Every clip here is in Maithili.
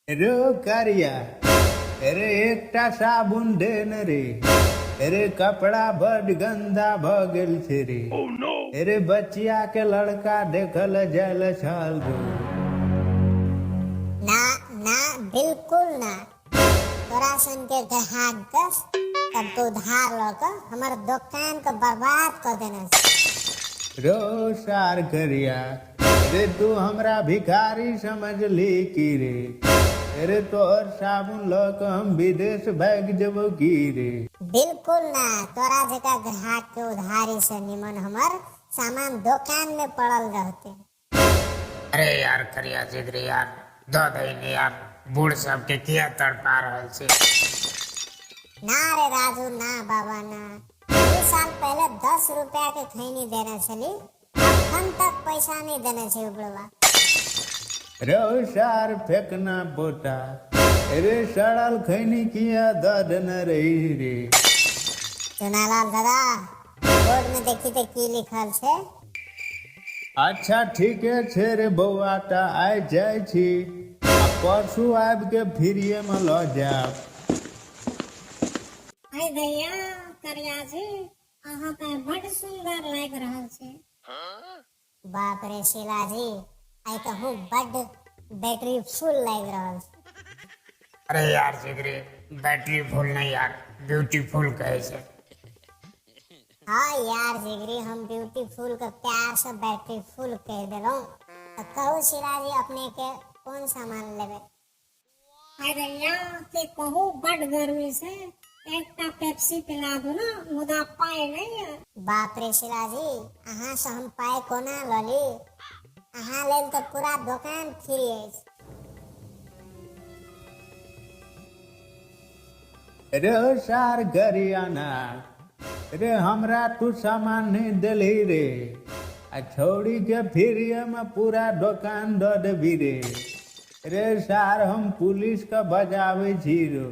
रो करिया, अरे एकटा साबुन दे ने रे। अरे कपड़ा बड गंदा भ गेल छै रे। अरे बचिया के लड़का देखल जायल छल रो। ना ना, बिल्कुल ना। तोरा सन के ग्राहक कस तब तो उधार लऽ कऽ हमर दोकान के बर्बाद कऽ देने छै। रो सार करिया, अरे तू हमरा भिखारी समझली की रे? अरे तोहर साबुन लऽ कऽ हम विदेश भागि जेबौ की रे? बिल्कुल ना, तोरा जकाँ ग्राहक के उधारी से निमन हमर सामान दोकान में पड़ल रहते। अरे यार करिया जिगरी यार, दऽ दही ने यार, बूढ़ सबके किया तड़पा रहल छी? ना रे राजू ना बाबा ना, 2 साल पहले 10 रुपया के खैनी देने छली, अखन तक पैसा नहीं देने छै बुढ़वा। रे सार फेकना पोता, अरे सड़ल खैनी किया दऽ देने रही रे? चुनालाल दादा, बोर्ड में देखी तऽ की लिखल छै? अच्छा ठीके छै रे बौआ, तऽ आइ जाइ छी आ परसू आबि के फ्रीये में लऽ जायब। अरे भैया करिया जी, अहाँ तऽ बड सुंदर लागि रहल छी। बाप रे शीला जी, आइ तऽ हूँ बड बैटरी फुल लागि रहल छै। अरे यार जिगरी, बैटरी फुल नहीं यार, ब्यूटीफुल कहै छै। हाँ यार जिगरी, हम ब्यूटीफुल के प्यार से बैटरी फुल कहि देलहुँ। तऽ कहू शीला जी, अपने के कोन सामान लेबै? अरे यार की कहू, बड गर्मी छै, एकटा पेप्सी पिला दू ने, मुदा पाइ नहि यऽ। बाप रे शीला जी, अहाँ से हम पाइ कोना लऽ ली? अहाँ लेल तऽ पूरा दोकान फ्री अछि। रे सार गरियाना रे, हमरा तू सामान नहीं देलही रे, आ छौड़ी के फ्रीये में पूरा दोकान दऽ देबही रे। रे सार, हम पुलिस के बजाबै छी रो।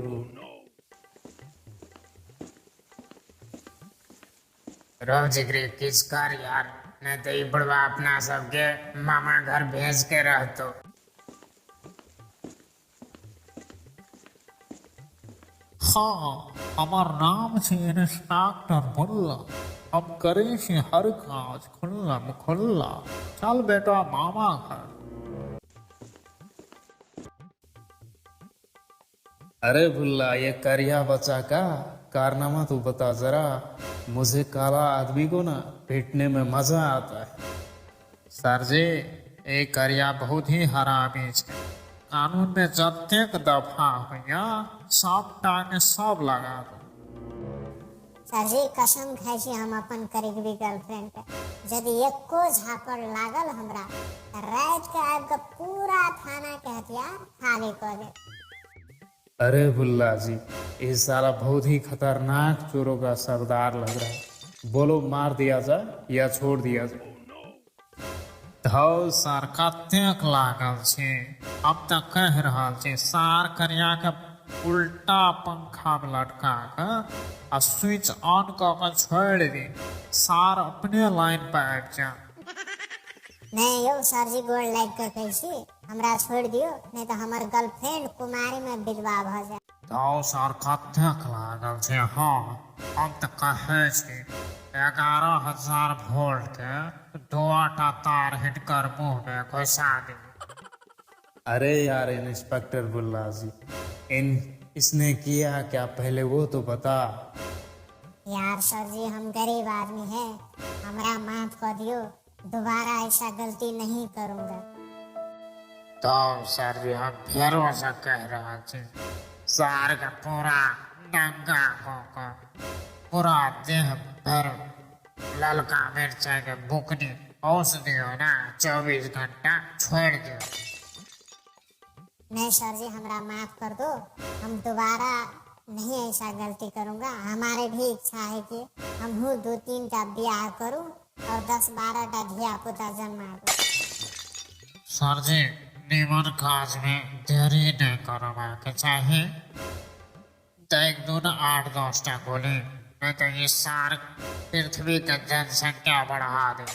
रौ जिगरी, किछु कर यार, नहीं तऽ ई बुढ़वा अपना सबके मामा घर भेज के रहतो। हाँ, हमर नाम छै इंस्पेक्टर मुल्ला, हम करै छी हर काज खुल्लम खुल्ला। चल बेटा मामा घर। अरे भुल्ला, ये करिया बच्चा का कारनामा तू बता जरा, मुझे काला आदमी को ना पीटने में मजा आता है। सर जी, ये करिया बहुत ही हरामी छै, कानून में जतेक दफा होइया सबटा के सब लगा दू। सर जी, कसम खाइ छी हम अपन करीबी गर्लफ्रेंड के, यदि एको झापड़ लागल हमरा तऽ राति के आबि कऽ पूरा थाना के हथियार खाली कऽ देब। अरे भुल्ला जी, ये साला बहुत ही खतरनाक चोरों का सरदार लग रहा है, बोलो मार दिया जाए या छोड़ दिया जाए? धौ सर, कतेक लागल छी, हम तऽ कहि रहल छी सार करिया के उल्टा पंखा में लटका कऽ आ स्विच ऑन कऽ कऽ छोड़ि दी, सार अपने लाइन पर आबि जायत। नहि यौ सर जी, गोड़ लागि कऽ कहै छी, हमरा छोड़ि दियौ, नहि तऽ हमर गर्लफ्रेंड कुमारी में विधवा भऽ जायत। धौ सर, कतेक लागल छै? हँ, हम तऽ कहै छी 11,000 वोल्ट के 2टा तार हिनकर मुँह में घुसा दियौ। अरे यार इंस्पेक्टर बुल्ला जी, इन इसने किया क्या पहले वो तो बता। यार सर जी, हम गरीब आदमी हैं, हमरा माफ कऽ दियौ, दोबारा ऐसा गलती नहीं करूंगा। तो सर जी, हम फेरो से कह रहल छी, सार के पूरा नंगा कऽ कऽ पूरा देह भर ललका मिरचाई के बुकनी औस दियौ ना, 24 घंटा छोड़ि दियौ। नहीं सर जी, हमरा माफ कर दो, हम दोबारा नहीं ऐसा गलती करूंगा। हमारे भी इच्छा है कि हम हूँ 2-3 टा ब्याह करूं और 10-12 टा धिया पुता जन्मा दू। सर जी, निमन काज में देरी नहीं करबाक चाही, दैक दू ने 8-10 टा गोली, नहीं तो ये सार पृथ्वी के जनसंख्या बढ़ा दे।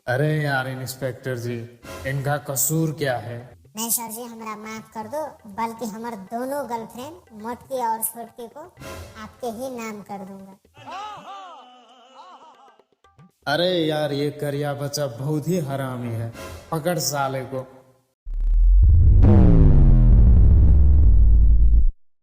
अरे यार इंस्पेक्टर जी, इनका कसूर क्या है? नहीं सर जी, हमरा माफ कर दो, बल्कि हमर दोनों गर्लफ्रेंड मोटकी और छोटकी को आपके ही नाम कर दूंगा। अरे यार, ये करिया बच्चा बहुत ही हरामी है, पकड़ साले को।